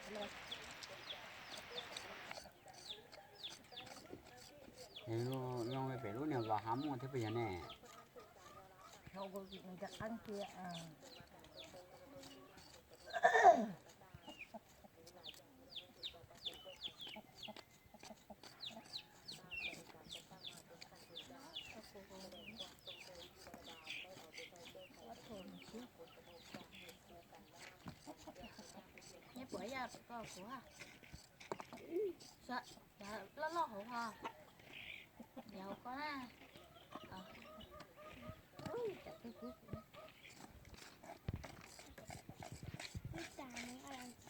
Nws zoo li pem lub niag vos hav muaj thiab puas yog ne? Neb puas yaj koj kuv ha? Loj loj hauv ho, yog hauv koj na. Ui, tsam twg kub kuv. Ib tas nws